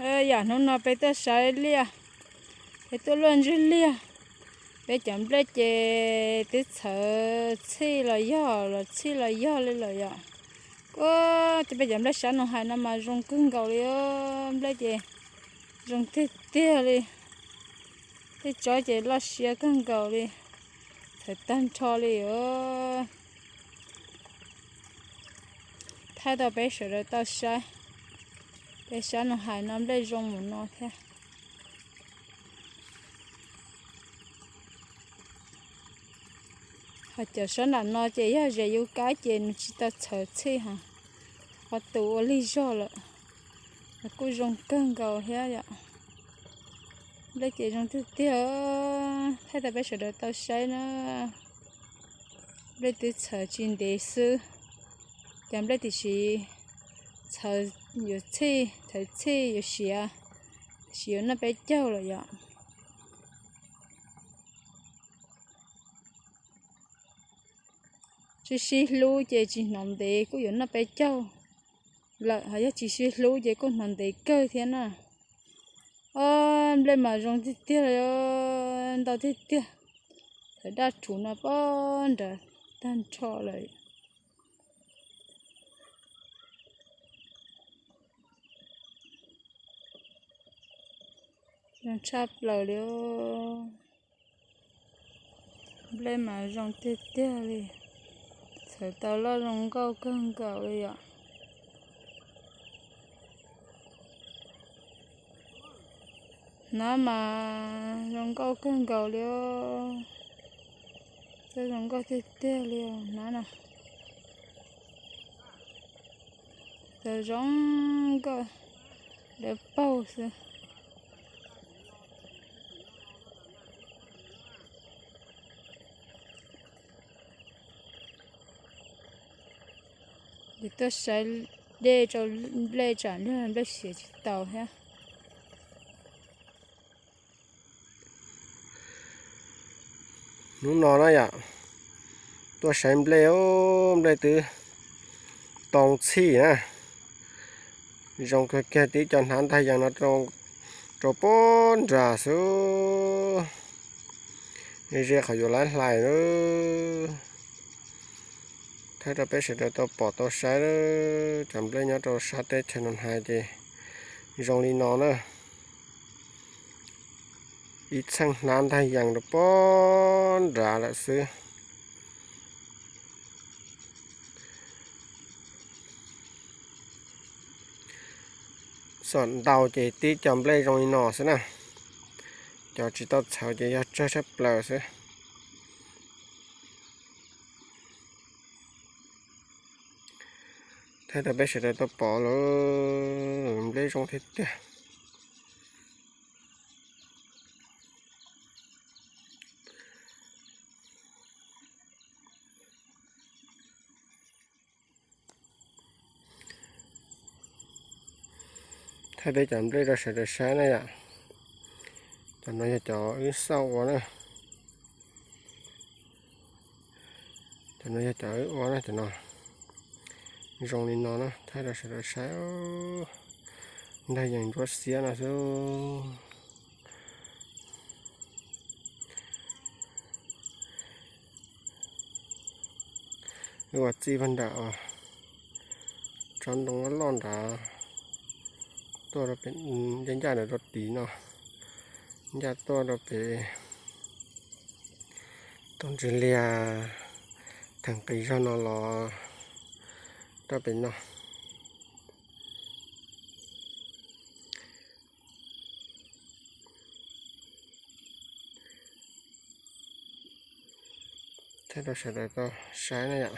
Yam hnub no peb tuaj saib liaj, peb tuaj luaj ntswg liaj. Peb cov nplej ces twb txhawv txhij los yog, los txhij los yog li lawm yom. Ua, peb cov nplej sab no hais no mas zoo kawg nkaus li, nplej ces zoo tiag tiag li. Tej tsob ces loj siab kawg nkaus li, txhawv tag nrho li os. Thaij rau peb sawv daws tau saib, peb sab no hais no nplej zoo mus no thiab. Ho cov sab nram no ces yog zes yus kab ces nws tsis tau txhawv txhij hos, qhov tus ua lig zog lawm, kuj zoo kawg nkaus thiab yom. Nplej ces zoo tiag tiag, thaij rau peb sawv daws tau saib na. Nplej twb txhawv tsis ntev xwb, cov nplej tiam sis txhawv yuav txhij, txhawv txhij yuav siav, tiam sis yuav noj peb caug lawm yom. Tsis sib hlub ces tsis hnov ntev kuj yuav noj peb caug lawm, ho yog tsis sib hlub ces kuj hnov ntev kawg thiab na. Ob, nplej mas zoo tiag tiag, ntau tiag tiag. Txhawv daj rhuv no pob nrad tag nrho lawm. Zoo tshaj plaws li. Nplej mas zoo tiag tiag li, txhawv tau loj zoo nkauj kawg nkaus li yom. Hnab mas zoo nkauj kawg nkaus li, txawj zoo nkauj tiag tiag li hnab no. Txawv zoo nkauj, dawb paug xwb. Ces tuaj saib dej rau nplej tsam nplej siav tsis tau thiab. Hnub no na yom, tuaj saib nplej, nplej twb tau txhij na. Zoo kawg kiag, tib co hnav ntag yees no rau pob nrad xwb. Ze qhov yuav laib hlais na. Thaij rau peb sawv daws tau pom tau saib, cov nplej nyob rau sab teb chaws no hais ces zoo li no na. Ib txheej hnav ntag yees rau pob nrad lawm xwb. Xam ntau ces tib co nplej zoo li no xwb na. Cov tsis tau txhawv ces yog tsawg tshaj plaws xwb. Thaij rau peb sawv daws tau pom lawm, nplej zoo tiag tiag. Thaij peb cov nplej rau sawv daws saib na yom. Cov no yog cov wb xauj ua na. Cov no yog cov wb ua na, cov no zoo li no na, thaij rau sawv daws saib. Ntag yees ntsuab xiab no xwb. Wb ua txij pag nram os, tsob ntoo loj loj nrad tuaj rau pem, ncaj ncaj nrad rau tid no, ncaj tuaj rau pem tus ntsis liag theem qis zog no los rau pem no. Thaij rau sawv daws tau saib na yom.